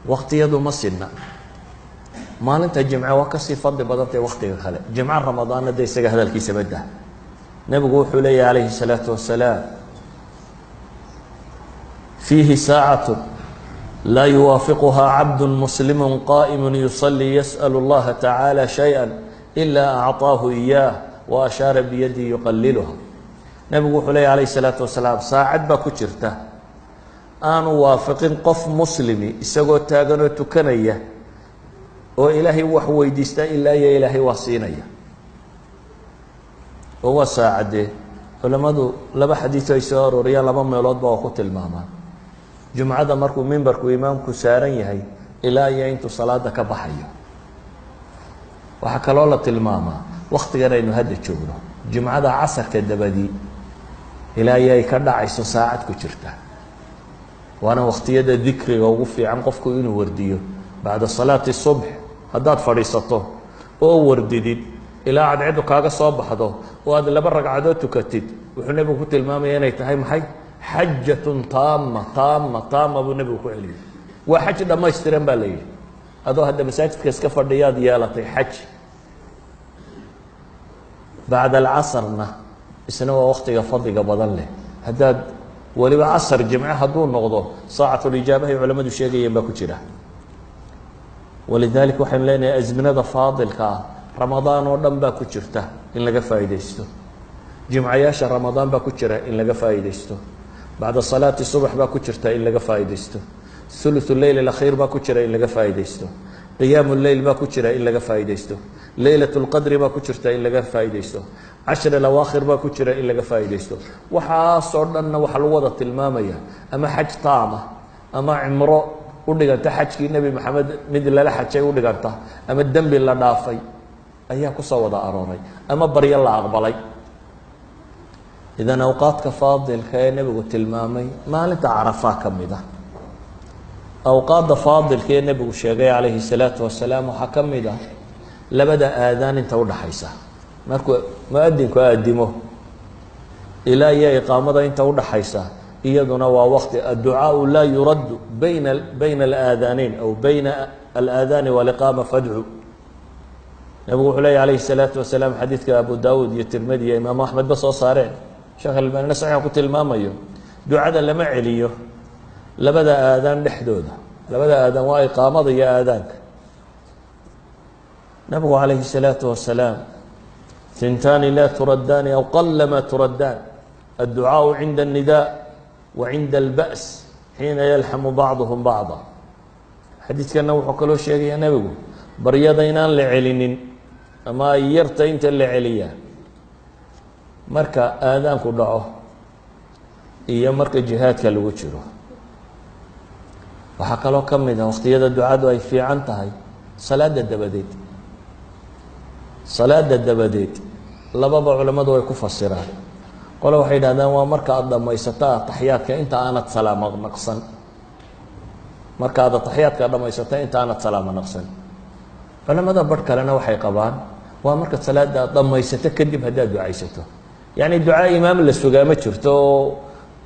Waqtiyadu ma sinna. Maalinta jimce waa kasii fadli badantay waqtiga kale. Jimco ramadaanna de isaga hadalkiisa madah. Nebigu wuxuu leeyahy calayhi الsalaatu wasalaam: "Fiihi saacatu laa yuwaafiquhaa cabdu muslimu qaa'imu yusalii yas'al اllaha tacaala shayئa ilaa acطaahu iyaah, wa ashaara biyadihi yuqaliluha." Nebigu wuxuu leeyahy alayhi الsalaatu wasalaam, saacad baa ku jirta aanu waafiqin qof muslimi isagoo taaganoo tukanaya oo Ilaahay wax weydiistaa ilaa iyo Ilaahay waa siinaya. Oo waa saacadee? Culammadu laba xadiis ay soo arooriyaan, laba meeloodba waa ku tilmaamaan: jumcada markuu mimbarku imaamku saaran yahay ilaa iyo intuu salaada ka baxayo. Waxaa kaloo la tilmaamaa waktigan aynu hadda joogno, jumcada casarka dabadii ilaa iyo ay ka dhacayso, saacad ku jirta. Waana waktiyada dikriga ugu fiican qofku inuu wardiyo. Bacda salaati subx haddaad fadhiisato oo wardidid ilaa cadcedu kaaga soo baxdo oo aad laba ragcadood tukatid, wuxuu nebigu ku tilmaamaya inay tahay maxay? Xajatun taama, taama, taama buu nebigu ku celiyey. Waa xaj dhammaystiran baa la yidhi. Adoo hadda masaajidka iska fadhiyaad yeelatay xaj. Bacda alcasrna isna waa waktiga fadliga badan leh. Haddaad weliba casar jimce hadduu noqdo, saacatulijaabahay culamadu sheegayeen baa ku jira. Walidalik waxaynu leenahay azminada faadilka ah Ramadaan oo dhan baa ku jirta in laga faa'iidaysto, jimcayaasha Ramadaan baa ku jira in laga faa'iidaysto, bacda salaati subax baa ku jirta in laga faa'iidaysto, thuluth leyl alakhiir baa ku jira in laga faa'iidaysto, qiyaamu leyl baa ku jira in laga faa'iidaysto, leylat lqadri baa ku jirta in laga faa'iidaysto, cashri alawaakhir baa ku jira in laga faa'iidaysto. Waxaasoo dhanna waxaa lagu wada tilmaamaya ama xaj taama ama cimro u dhiganta xajkii Nebi Maxamed mid lala xajay u dhiganta ama dembi la dhaafay ayaa kusoo wada arooray ama baryo la aqbalay. Idan awqaadka faadilka ee nebigu tilmaamay, maalinta Carafaa ka mid ah. Awqaadda faadilka ee nebigu sheegay calayhi salaatu wasalaam waxaa ka mid ah labada aadaan inta udhaxaysa, markuu muadinku aadimo ilaa iyo iqaamada inta udhaxaysa. Iyaduna waa waqti adducaau laa yuraddu bayna alaadaaneyn aw bayna alaadaani waliqaama fadcu. Nebigu wuxuu leeya alayhi الsalaatu wasalaam, xadiidka Abu Dawuud iyo Tirmidi iyo Imaamu Axmed ba soo saareen, Sheekh Albanina saxiixa ku tilmaamayo, ducada lama celiyo labada aadaan dhexdooda. Labada aadaan waa iqaamada iyo aadaanka. Nabigu calayhi الsalaatu wasalaam: "Hintaani laa turaddaani aw qalama turaddaan, adducaau cinda الnidaa wa cinda alba's xiina yalxamu bacduhum bacda." Xadiidkanna wuxuu kaloo sheegayaa nebigu baryada inaan la celinin ama ay yarta inta la celiyaa marka aadaanku dhaco iyo marka jihaadka lagu jiro. Waxaa kaloo ka mid ah waqtiyada ducadu ay fiican tahay salaada dabadeed. Salaada dabadeed lababa culammadu way ku fasiraan. Qole waxay yidhahdaan waa marka aada dhamaysato ataxiyaadka inta aanad salaamo naqsan, marka aad ataxiyaadka dhamaysato inta aanad salaamo naqsan. Culamada barh kalena waxay qabaan waa marka salaada aad dhamaysato kadib haddaad ducaysato. Yacni ducaa imaam la sugaa ma jirto oo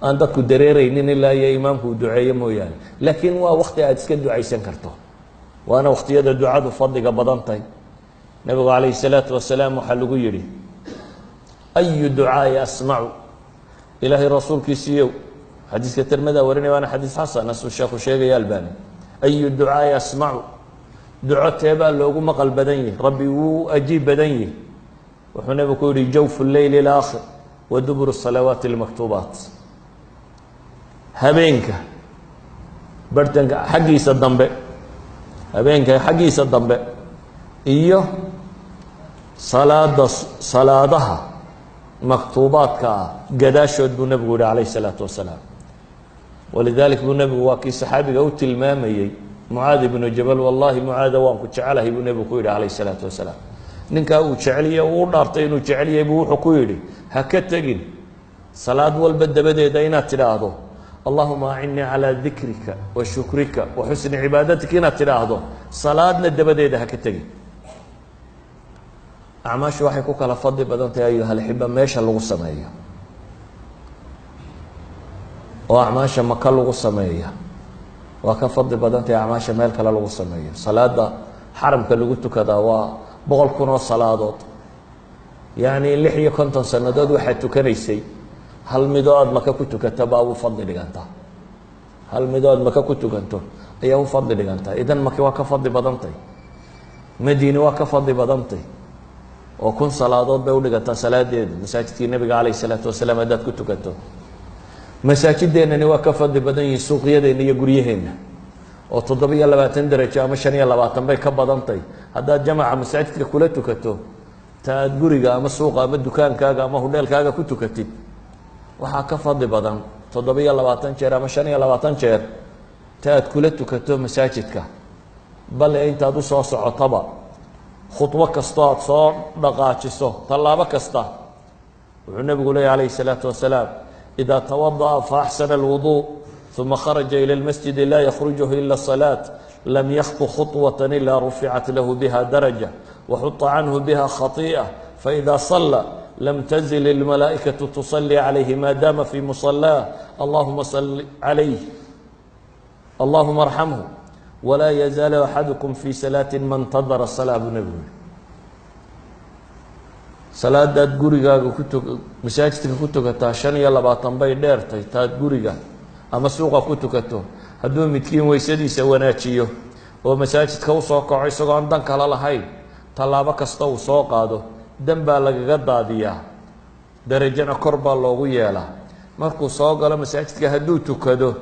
aan dadku dareereynin ilaa iyo imaamku uu duceeyo mooyaane, laakiin waa wakti aad iska ducaysan karto, waana waktiyada ducadu fadliga badantahy. Nabigu calayhi الsalaatu wasalaam waxaa lagu yidhi: "Ayu ducaai asmacu, Ilaahay rasuulkiisiiyow?" Xadiiska Tirmida warinaya, waana xadiis xasan asuu sheekhu sheegaya Albani. "Ayu ducaai asmacu?" Duco teebaa loogu maqal badan yihi, Rabbi wuu ajiib badan yihi? Wuxuu nebigu ku yihi: "Jawfu leyl اlaakhir wa dubur salawaati اlmaktuubaat." Habeenka barhtanka xaggiisa dambe, habeenka xaggiisa dambe iyo salaada, salaadaha maktuubaadka ah gadaashood, buu nebigu yihi calayh الsalaatu wasalaam. Walidalik buu nebigu waa kii saxaabiga u tilmaamayey, Mucaad ibnu Jabal. "Wallahi Mucaada, waan ku jecelahay," buu nebigu ku yidhi calayh الsalaatu wasalaam. Ninkaa uu jeceliye, uu u dhaartay inuu jecelyahay, buu wuxuu ku yidhi: "Ha ka tegin salaad walba dabadeeda inaad tidhaahdo: Allahuma acinnii calaa dikrika wa shukrika wa xusni cibaadatika, inaad tidhaahdo salaadna dabadeeda ha ka tegin." Acmaashu waxay ku kala fadli badan tahay, ayuha alxiba, meesha lagu sameeyo. Oo acmaasha Maka lagu sameeya Waa ka fadli badantahay acmaasha meel kale lagu sameeyo. Salaada xaramka lagu tukadaa waa 100,000 oo salaadood, yacni 56 sanadood waxaad tukanaysay hal midoo aada Maka ku tukata baa u fadli dhigantaa. Hal midoo aad Maka ku tukanto ayaa u fadli dhigantaa. Idan Maki waa ka fadli badantay, Madiine waa ka fadli badantay, oo 1000 salaadood bay udhigantaa salaadeedu masaajidkii Nabiga calayh isalaatu wasalaam haddaad ku tukato. Masaajideenani waa ka fadli badan yihiin suuqyadeenna iyo guryaheenna, oo 27 darajo ama 25 bay ka badantay haddaad jamaca masaajidka kula tukato ta aad guriga ama suuqa ama dukaankaaga ama hudheelkaaga ku tukatid. Waxaa ka fadli badan 27 jeer ama 25 jeer ta aad kula tukato masaajidka. Bale intaad usoo socotaba, khudwo kastoo aad soo dhaqaajiso, tallaabo kasta, wuxuu Nebigu leeyay calayhi salaatu wasalaam: "إذا توضأ فأحسن الوضوء ثم خرج إلى المسجد لا يخرجه إلا الصلاة لم يخط خطوة إلا رفعت له بها درجة وحط عنه بها خطيئة، فإذا صلى لم تزل الملائكة تصلي عليه ما دام في مصلاه: اللهم صل عليه، اللهم ارحمه، ولا يزال أحدكم في صلاة ما انتظر الصلاة." Buu Nebigu yihi. Salaadaad gurigaaga ku tu masaajidka ku tukataa 25 bay dheertay taad guriga ama suuqa ku tukato. Hadduu midkiin weysadiisa wanaajiyo oo masaajidka usoo kaco isagoo aan dan kala lahayn, tallaabo kasta uu soo qaado dan baa lagaga daadiyaa, darajana kor baa loogu yeelaa. Markuu soo galo masaajidka hadduu tukado,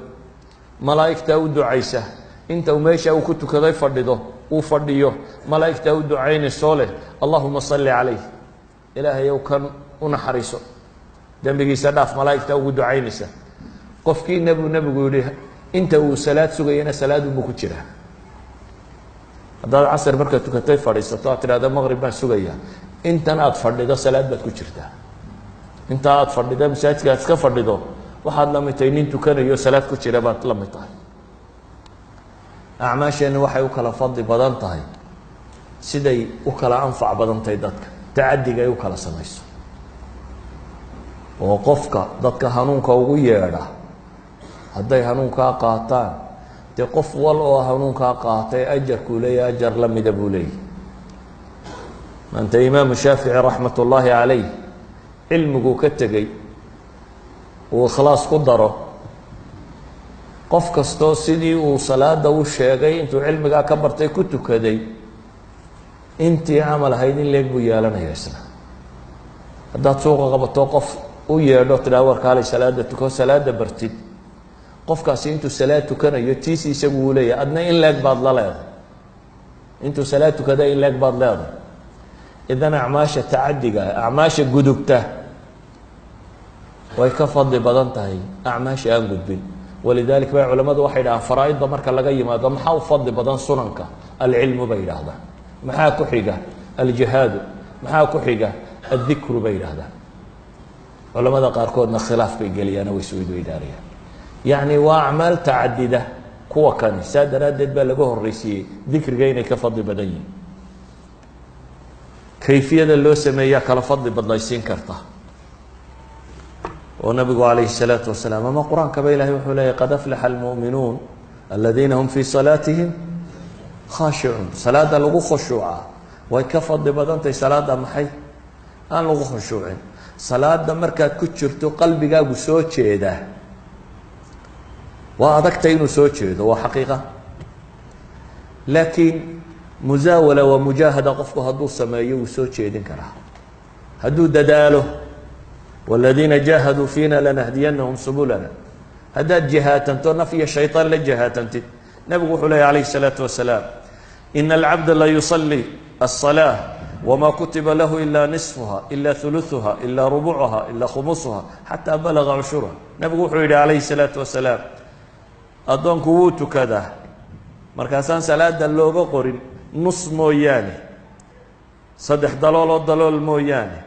malaa'igtaa u ducaysa. Inta uu meesha uu ku tukaday fadhido, uu fadhiyo, malaa'igtaa u ducaynaysoo leh: "اللهم صل عليه, Ilaahay ow kan u naxariiso, dembigiisa dhaaf." Malaa'igtaa ugu ducaynaysa. Qofkiina, buu Nebigu yihi, inta uu salaad sugayana salaadunbuu ku jiraa. Haddaad casar markaad tukatay fadhiisato, aad tidhahda "Maqrib baan sugayaa," intan aad fadhido salaad baad ku jirtaa. Inta aad fadhido, masaajidka aad iska fadhido, waxaad la mid tahay nin tukanayo salaad ku jira baad la mid tahay. Acmaasheenna waxay u kala fadli badan tahay siday u kala anfac badan tahay dadka, tacadiga ay u kala samayso. Oo qofka dadka hanuunka ugu yeedha, hadday hanuunkaa qaataan, dee qof wal oo hanuunkaa qaatay ajarkuu leeyahay ajar la mida buu leeyahy. Maanta Imaamu Shaafici رحمة الله عليه cilmiguu ka tegey uu ikhlaas ku daro, qof kastoo sidii uu salaada u sheegay intuu cilmigaa ka bartay ku tukaday, intii camal ahayd in leeg buu yeelanaya isna. Haddaad suuqa qabato, qof u yeedho, tidhaha "Warkaalay, salaada tuko," salaada bartid, qofkaasi intuu salaad tukanayo tiisi isagu uu leeyahay, adna in leeg baad la leedahay. Intuu salaad tukada in leeg baad leedahay. Idan acmaasha tacadiga, acmaasha gudubta, way ka fadli badan tahay acmaasha aan gudbin. ولذلك bay culamadu waxay dhahaan, faraa-idda marka laga yimaado maxaa u fadli badan sunanka? العلم bay yidhaahdaan. Maxaa ku xiga? الجهاد. Maxaa ku xiga? الذكر bay yidhaahdaan. Culamada qaarkoodna khilaaf bay geliyaano way isweydaarayaan. Yacni waa acmaal tacadida kuwa kani, saa daraaddeed baa laga horreysiiyey dikriga inay ka fadli badan yihin. Kayfiyada loo sameeyaa kala fadli badlaysiin karta, oo Nabigu calayhi الsalaatu wasalaam ama Qur-aankaba Ilahay wuxuu leeyay: "قد أفلح المؤمنون الذين هم في صلاتهم خاشعون." Salaada lagu khushuucaa way ka fadli badantahay salaada maxay aan lagu khushuucin. Salaada markaad ku jirto qalbigaagu soo jeedaa, waa adagtay inuu soo jeedo, waa xaqiiqa, laakiin musaawala waa mujaahada qofku hadduu sameeyo wuu soo jeedin karaa hadduu dadaalo. "والذين جاهدوا فينا لنهدينهم سبلنا." Haddaad jihaatanto, naf iyo shayطaan la jihaatantid. Nabigu wuxuu leeyay calayhi الsalaatu wasalaam: "إن العبد ليصلي الصلاة وما كتب له إلا نصفها إلا ثلثها إلا ربعها إلا خمسها حتى بلغ عشرها." Nabigu wuxuu yidhi calayhi الsalaatu wasalaam: addoonku wuu tukadaa, markaasaan salaada looga qorin nus mooyaane, saddex dalooloo dalool mooyaane,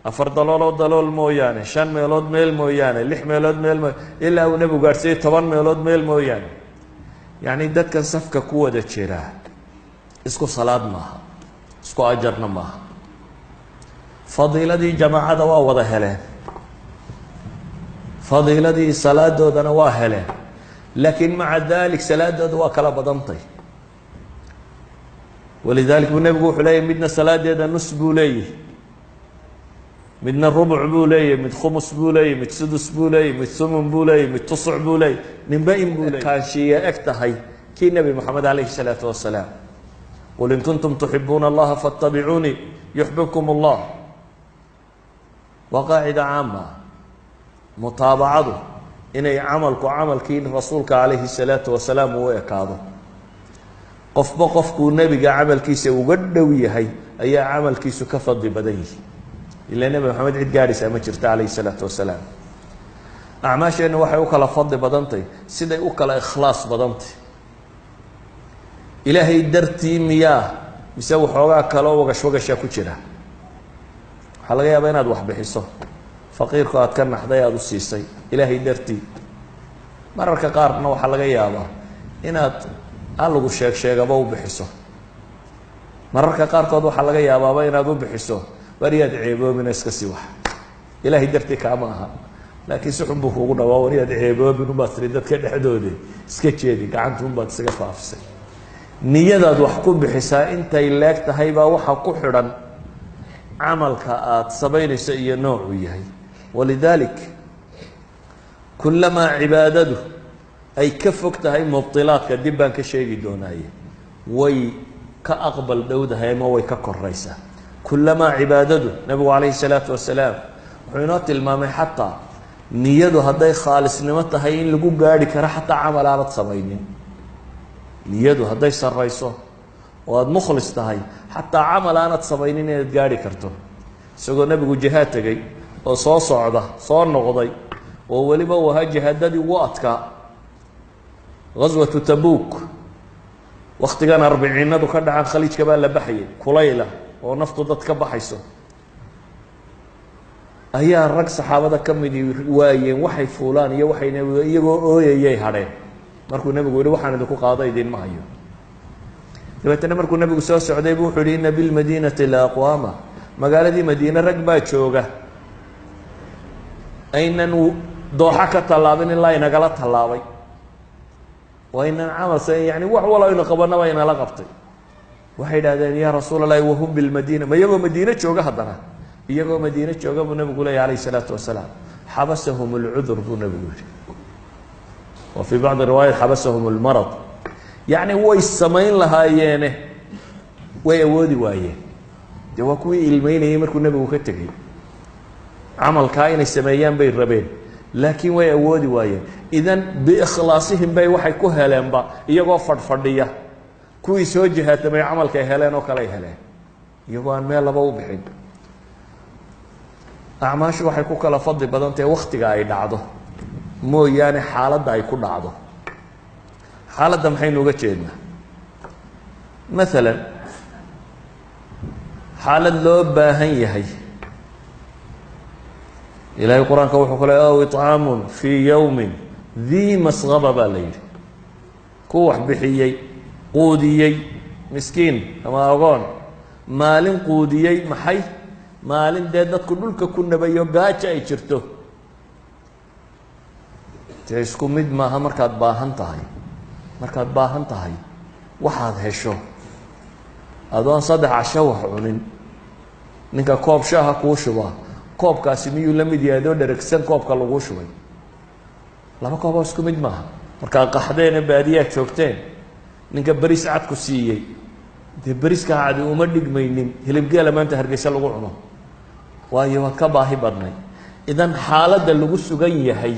afar dalooloo dalool mooyaane, shan meelood meel mooyaane, lix meelood meel mooyaane, ilaa uu Nebigu gaadhsiiyey 10 meelood meel mooyaane. Yacni dadkan safka ku wada jiraa isku salaad maaha, isku ajarna maaha. Fadiiladii jamaacada waa wada heleen, fadiiladii salaadoodana waa heleen. Laakiin maca dalik salaadooda waa kala badantay. Walidalik buu nebigu wuxuu leeyahy, midna salaadeeda nus buu leeyahy, midna rubuc buu leeyahy, mid khumus buu leeyahy, mid sudus buu leeyahy, mid sumun buu leeyahy, mid tusuc buu leeyahy, ninba in buu leeyahy. Kaanshiya eg tahay kii Nebi Moxamed calayhi salaatu wasalaam. Qul in kuntum tuxibuuna Allaha faatabicuunii yuxbibkum Allah. Waa qaacida caama ah mutaabacadu, inay camalku camalkii rasuulka calayhi salaatu wasalaam uu ekaado. Qofba qofkuu nebiga camalkiisa uga dhow yahay ayaa camalkiisu ka fadli badan yihi. Ilaa Nebi Maxamed cid gaadhaysaa ma jirto calayhi salaatu wasalaam. Acmaasheennu waxay u kala fadli badantay siday u kala ikhlaas badantay. Ilaahay dartii miyaa, mise waxoogaa kaloo wagash wagashaa ku jira? Waxaa laga yaabaa inaad wax bixiso, faqiirku aad ka naxday, aada u siisay Ilaahay dartii. Mararka qaarna waxaa laga yaabaa inaad aan lagu sheeg sheegaba u bixiso. Mararka qaarkood waxaa laga yaabaaba inaad u bixiso war yaad ceeboobina, iska sii wax. Ilaahay dartii kaama aha, laakiin si xun buu kugu dhawaa. War yaad ceeboobin unbaad tiri dadka dhexdoode, iska jeedi gacanta unbaad isaga faafisay. Niyadaad wax ku bixisaa intay leeg tahay baa waxa ku xidhan camalka aada samaynayso iyo noocuu yahay. Walidalik kulamaa cibaadadu ay ka fog tahay mubtilaadka, dib baan ka sheegi doonaaye, way ka aqbal dhowdahay ama way ka koraysaa. Kulamaa cibaadadu, nabigu calayhi salaatu wasalaam wuxuu inoo tilmaamay xataa niyadu hadday khaalisnimo tahay in lagu gaarhi karo xataa camal aanad samaynin. Niyadu hadday sarrayso oo aada mukhlis tahay, xataa camal aanad samaynin inaad gaarhi karto. Isagoo nebigu jihaad tegey oo soo socda, soo noqday, oo weliba uu ahaa jihaadadii ugu adkaa, Ghaswatu Tabuuk, waktigan arbiciinadu ka dhacaan Khaliijka baa la baxayay, kulayla oo naftu dad ka baxayso, ayaa rag saxaabada ka midii waayeen waxay fuulaan iyo waxay nebigu, iyagoo ooyayay hadheen. Markuu nebigu yihi, "Waxaan idinku qaado idinma hayo." Dabeetana markuu nebigu soo socday bu wuxuu yihi, "Ina bilmadiinati la aqwaama," magaaladii Madiine rag baa jooga aynan dooxa ka tallaabin ilaa inagala tallaabay, oo aynan camal sa yani wax walo aynu qabanaba inala qabtay. Waxay idhahdeen, "Yaa Rasuul Allahi, wahum bilmadiina?" Ma iyagoo Madiine jooga? Haddana iyagoo Madiine jooga buu nabigu leeyay alayh isalaatu wasalaam. "Xabasahum alcudur," buu nabigu yihi, wa fii bacdi riwaayat "xabasahum almarad." Yacni way samayn lahaayeene, way awoodi waayeen. Dee waa kuwii ilmeynayay markuu nebigu ka tegey. Camalkaa inay sameeyaan bay rabeen, laakiin way awoodi waayeen. Idan biikhlaasihim bay waxay ku heleenba iyagoo fadhfadhiya kuwii soo jihaatamay camalkay heleen oo kale ay heleen, iyagoo aan meel laba u bixin. Acmaashu waxay ku kala fadli badan tahay waktiga ay dhacdo mooyaane xaaladda ay ku dhacdo. Xaaladda maxaynu uga jeednaa? Maalan xaalad loo baahan yahay, Ilahay qur-aanka wuxuu ku ley, "Aw icaamun fii yowmin dii masqaba," baa la yidhi. Ku wax bixiyey, quudiyey miskiin ama agoon maalin quudiyey, maxay maalin dee dadku dhulka ku nabayo, gaajo ay jirto. Dee isku mid maaha markaad baahan tahay. Markaad baahan tahay waxaad hesho, adoon 3 casho wax cunin, ninka koob shaaha kuu shubaa, koobkaasi miyuu la mid yahay adoo dheregsan koobka laguu shubay? Laba kooboo isku mid maaha. Markaad qaxdeene baadiyaad joogteen, ninka beriis cad ku siiyey, dee beriskaa cadi uma dhigmaynin hilibgeela maanta Hargeysa lagu cuno, waayo waad ka baahi badnay. Idan xaaladda lagu sugan yahay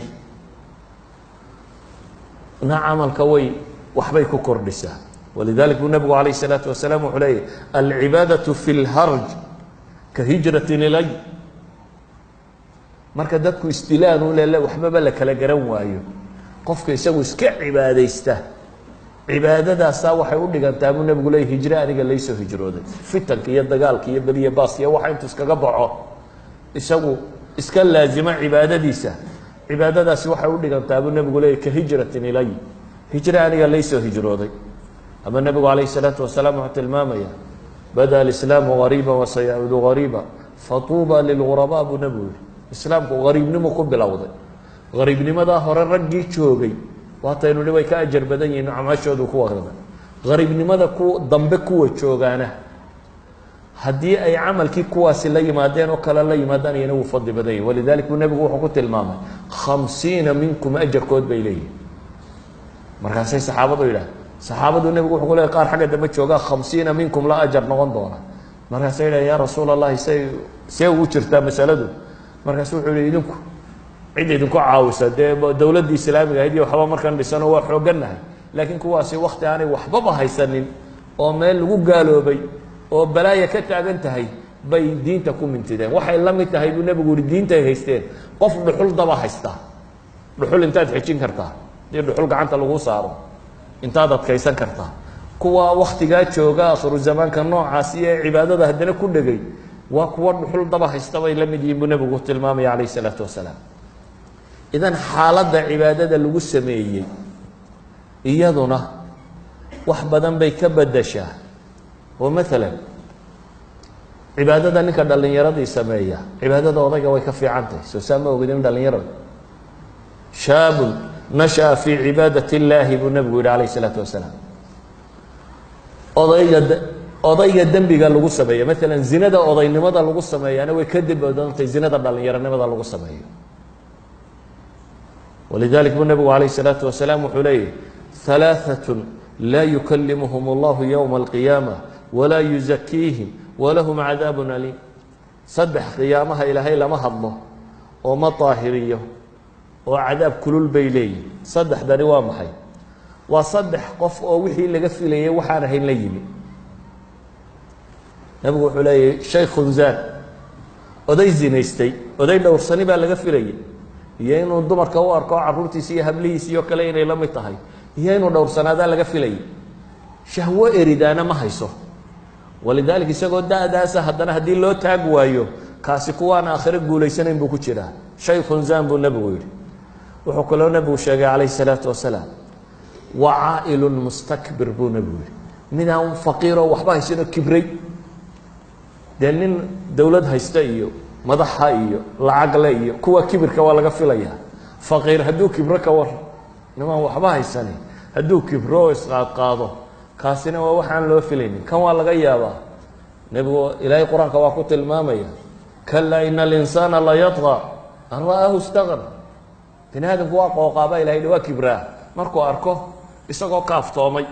na camalka way waxbay ku kordhisaa. Walidalik buu nabigu calayh الsalaatu wasalaam wuxuu leeyahy, "Alcibaadaة fi اlharj ka hijratin ilay." Marka dadku istilaan u lele, waxbaba la kala garan waayo, qofka isagu iska cibaadaysta, cibaadadaasaa waxay u dhigantaa buu nabigu leeyay hijre aniga laysoo hijrooday. Fitanka iyo dagaalka iyo beliya baas iyo waxa intuu iskaga baxo, isagu iska laazimo cibaadadiisa, cibaadadaasi waxay u dhigantaa buu nabigu leeyay ka hijratin ilay, hijre aniga laysoo hijrooday. Ama nebigu calayh الsalaatu wasalaam wuxuu tilmaamaya, "Bada alislaamu gariiba wasayacuudu gariiba, fatuuba lilgurabaa," buu nebigu yihi. Islaamku gariibnimu ku bilowday. Gariibnimadaa hore raggii joogay Waataynu nihi way ka ajar badan yihiin acmaashoodu kuwa badan. Qariibnimada ku dambe kuwa joogaana haddii ay camalkii kuwaasi la yimaadeen oo kale la yimaadaan, iyana wuu fadli badan yahi. Walidalik buu nebigu wuxuu ku tilmaamay 50 minkum ajarkood bay leeyihin. Markaasay saxaabadu yidhaah, saxaabadu nebigu wuxuu ku leey qaar xagga dambe joogaa 50 minkum la ajar noqon doona. Markaasay yidhaha, yaa rasuul allahi, say see ugu jirtaa masaladu? Markaasu wuxuu yihi, idinku cid idinku caawisa dee dowladdii islaamiga ahayd iyo waxba markan dhisano waa xooggannahay, laakiin kuwaasi wakti aanay waxbaba haysanin oo meel lagu gaaloobay oo balaaya ka taagan tahay bay diinta ku mintideen. Waxay la mid tahay buu nebigu yihi diinta ay haysteen qof dhuxul daba haysta. Dhuxul intaad xejin kartaa, dii dhuxul gacanta lagu saaro intaad adkaysan kartaa. Kuwa waktigaa jooga akhiru zamaanka noocaasi ee cibaadada haddana ku dhegay waa kuwa dhuxul daba haysta bay la mid yihiin buu nebigu tilmaamaya calayh isalaatu wasalaam. Idan xaaladda cibaadada lagu sameeyey iyaduna wax badan bay ka bedeshaa. Oo maalan cibaadada ninka dhallinyaradii sameeya cibaadada odayga way ka fiican tahay. Soo saa ma ogid in dhallinyarada shaabun nasha'a fii cibaadat illaahi buu nebigu yihi calayh isalaatu wasalaam. Odayga dembiga lagu sameeyo, maalan zinada odaynimada lagu sameeyaana way ka dembi badantahay zinada dhallinyaronimada lagu sameeyo. Walidalik buu nebigu calayh isalaatu wasalaam wuxuu leeyahy, halaaثatun laa yukalimuhum allahu yowma alqiyaama walaa yuzakiihim walahum cadaabun aliim. Saddex qiyaamaha ilaahay lama hadlo oo ma daahiriyo oo cadaab kulul bay leeyihin. Saddexdani waa maxay? Waa saddex qof oo wixii laga filayay waxaan ahayn la yimi. Nabigu wuxuu leeyahy, shaykhun zaan, oday zinaystay, oday dhowrsani baa laga filayay iyo inuu dumarka u arko carruurtiisi iyo hablihiisi iyo kale inay la mid tahay iyo inuu dhowrsanaadaa laga filayay. Shahwo eridaana ma hayso. Walidaalika isagoo da-daasa haddana haddii loo taag waayo, kaasi kuwaan aakhiro guulaysanayn buu ku jiraa. Shaykhun zaan buu nebigu yidhi. Wuxuu kaloo nebigu sheegay calayhi salaatu wasalaam, wa caa'ilun mustakbir buu nebigu yihi, midaan faqiiroo waxba haysanoo kibray. Dee nin dowlad haysta iyo madaxa iyo lacagle iyo kuwa kibirka waa laga filayaa. Faqiir hadduu kibro ka war, nimaan waxba haysanin hadduu kibro oo isqaadqaado, kaasina waa waxaan loo filaynin. Kan waa laga yaabaa. Nebigu ilaahay qur-aanka waa ku tilmaamaya, kalaa ina alinsaana la yatqa an ra'aahu istaqna. Bini aadamku waa qooqaaba, ilahay waa kibraa markuu arko isagoo kaaftoomay,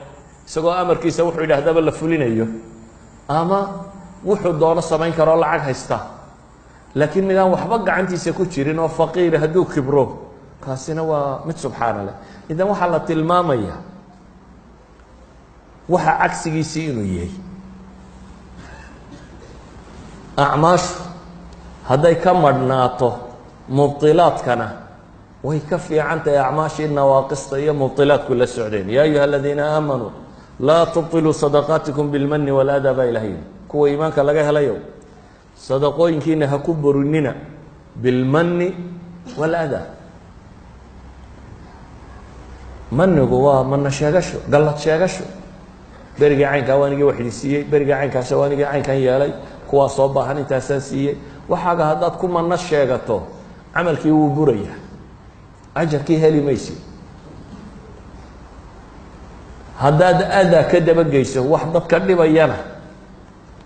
isagoo amarkiisa wuxuu yidhahdaba la fulinayo ama wuxuu doono samayn karoo lacag haysta. Laakiin midaan waxba gacantiisa ku jirin oo faqiira hadduu kibro, kaasina waa mid subxaana leh. Idan waxaa la tilmaamaya waxa cagsigiisii inuu yahay. Acmaashu hadday ka madhnaato mubdilaadkana way ka fiican tahay acmaashii nawaaqista iyo mubdilaadku la socdeen. Yaa ayuha aladiina aamanuu laa tubtiluu sadaqaatikum bilmani waladaa baa ilahay yihi. Kuwa iimaanka laga helayo, sadaqooyinkiina ha ku burinina bilmani waladaa. Manigu waa mana sheegasho, gallad sheegasho. Berigii caynkaa waa anigii wax idin siiyey, berigii caynkaas waa anigii caynkan yeelay, kuwaa soo baahan intaasaan siiyey. Waxaaga haddaad ku mana sheegato, camalkii wuu buraya, ajarkii heli maysid. Haddaad adaa ka dabageyso, wax dadka dhibayana,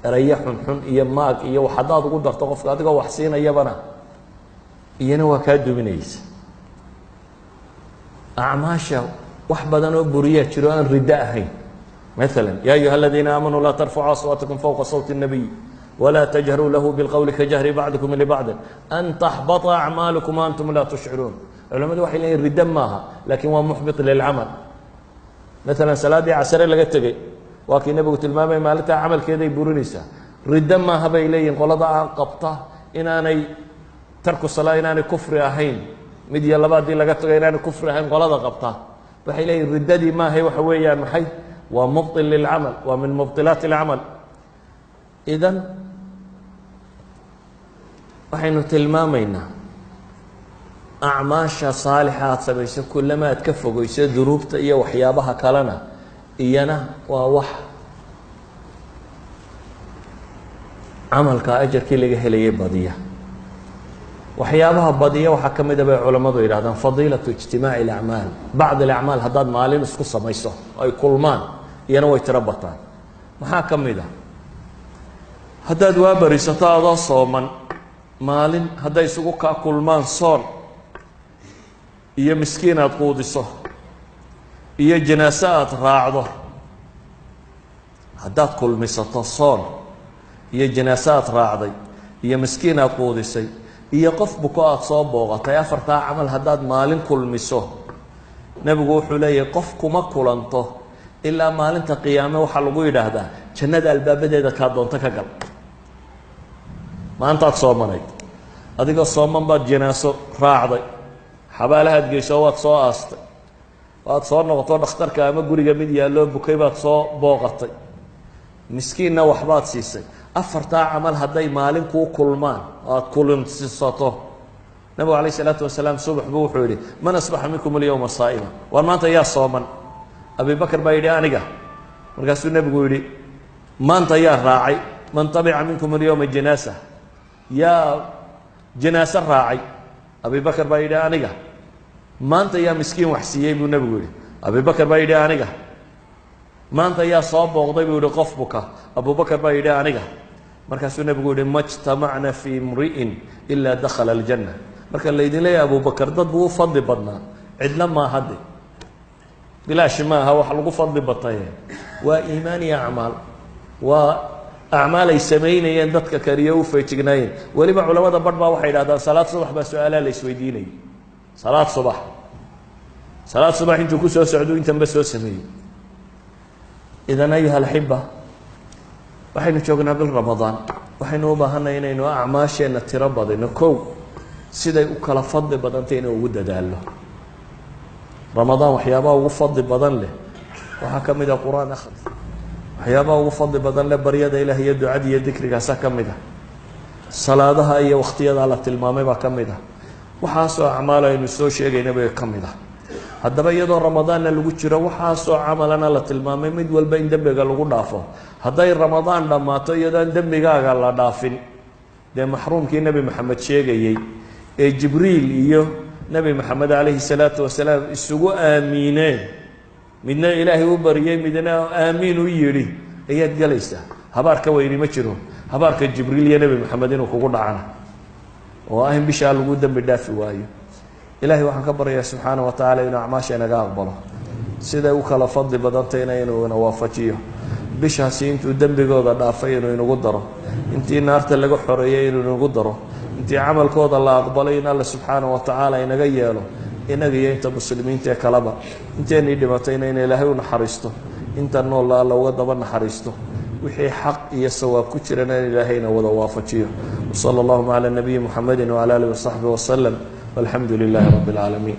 erayo xunxun iyo maag iyo wax haddaad ugu darto qofka adigoo wax siinayabana, iyana waa kaa duminaysa. Acmaasha wax badan oo buriyaa jiro aan riddo ahayn. Maala, ya ayuha aladiina aamanuu laa tarfacuu aswaatakum fowqa sawti الnabiy wla tajharuu lahu bilqowli kajahri bacdikum libacdi an taxbata acmaalukum antum laa tushciruun. Culamadu waxay leeyihin riddo maaha, laakiin waa muxbit lilcamal. Maalan salaaddii casare laga tegey waa kii nebigu tilmaamay maalintaa camalkeeday burinaysaa. Riddo maaha bay leeyihin qolada aan qabta inaanay tarku salaa inaanay kufri ahayn, mid iyo laba haddii laga tago inaanay kufri ahayn qolada qabta waxay leeyihin riddadii maahay, waxa weeyaan maxay? Waa mubطil lilcamal, waa min mubطilaati اlcamal. Idan waxaynu tilmaamaynaa acmaasha saalixa aada samayso kulama aad ka fogeyso dunuubta iyo waxyaabaha kalena, iyana waa wax camalka ajarkii laga helayay badiya. Waxyaabaha badiya waxaa ka mida bay culammadu yidhahdaan fadiilatu ijtimaaci alacmaal. Bacd alacmaal haddaad maalin isku samayso ay kulmaan, iyana way tiro bataan. Maxaa ka mid a? Haddaad waa barisato adoo sooman, maalin hadday isugu kaa kulmaan soon iyo miskiin aada quudiso iyo janaaso aada raacdo, haddaad kulmisato soon iyo janaaso aada raacday iyo miskiin aada quudisay iyo qof buko aada soo booqatay, afartaa camal haddaad maalin kulmiso, nebigu wuxuu leeyahay qof kuma kulanto ilaa maalinta qiyaame waxaa lagu yidhaahdaa jannada albaabadeeda kaa doonto ka gal. Maantaad soomanayd, adigoo sooman baad janaaso raacday, xabaalahaad geyso, waad soo aastay, waad soo noqoto, dhakhtarka ama guriga mid yaalloo bukay baad soo booqatay, miskiinna waxbaad siisay. Afartaa camal hadday maalin kuu kulmaan oo aada kulansisato, nabigu calayh isalaatu wasalaam subax buu wuxuu yidhi man asbaxa minkum alyawma saa'ima, waar maanta yaa sooman? Abi bakar baa yidhi aniga. Markaasuu nebigu yidhi maanta yaa raacay? Man tabica minkum alyawma janaasa, yaa janaaso raacay? Abi bakar baa yidhi aniga. Maanta yaa miskiin wax siiyey buu nebigu yidhi. Abi bakar baa yidhi aniga. Maanta yaa soo booqday buu yihi qof buka? Abubakar baa yidhi aniga. Markaasuu nebigu yihi ma jtamacna fii imri'in ilaa dakhala aljanna. Marka laydin leeyahay abubakar dad buu u fadli badnaa, cidna maaha de, bilaashi maaha wax lagu fadli bataye, waa iimaan iyo acmaal, waa acmaal ay samaynayeen dadka kaliyo u feejignaayeen. Weliba culamada barh baa waxay yidhahdaan salaad subax baa su-aalaha la isweydiinayay. Salaad subax, salaad subax intuu ku soo socdo intanba soo sameeyey. Idan ayuha alxiba, waxaynu joognaa bil Ramadaan, waxaynu u baahanay inaynu acmaasheenna tiro badino. Kow, siday u kala fadli badantay inay ugu dadaallo. Ramadaan waxyaabaha ugu fadli badan leh waxaa ka mid a qur-aan akhris, waxyaabaha ugu fadli badan leh baryada ilaah iyo ducada iyo dikrigaasaa ka mid ah, salaadaha iyo wakhtiyadaa la tilmaamay baa ka mid ah, waxaasoo acmaal aynu soo sheegayna bay ka mid ah. Haddaba iyadoo ramadaanna lagu jiro waxaasoo camalana la tilmaamay mid walba in dembiga lagu dhaafo, hadday ramadaan dhammaato iyadoon dembigaaga la dhaafin, dee maxruumkii nebi Maxamed sheegayey ee Jibriil iyo nebi Maxamed calayhi salaatu wasalaam isugu aamiineen, midna ilaahay u baryey midna aamiin u yidhi, ayaad gelaysaa. Habaar ka weyni ma jiro habaarka Jibriil iyo nebi Maxamed inuu kugu dhacana, oo ah in bishaa lagu dembi dhaafi waayo. Ilahay waxaan ka baryayaa subxaana wa tacaala inuu acmaasha inaga aqbalo, siday u kala fadli badantayna inuu ina waafajiyo, bishaasi intuu dembigooda dhaafay inuu inagu daro, intii naarta laga xoreeyey inuu inagu daro, intii camalkooda la aqbalay in Alle subxaana wa tacaala inaga yeelo, inaga iyo inta muslimiinta ee kaleba. Inteennii dhimatayna in ilaahay u naxariisto, inta noolla Alla uga daba naxariisto, wixii xaq iyo sawaab ku jirana in ilaahayna wada waafajiyo. Wsala allahuma cala nabiyi Muxamedi wcala alihi wasaxbi wasalam, walxamdu lilahi rabbi اlcaalamiin.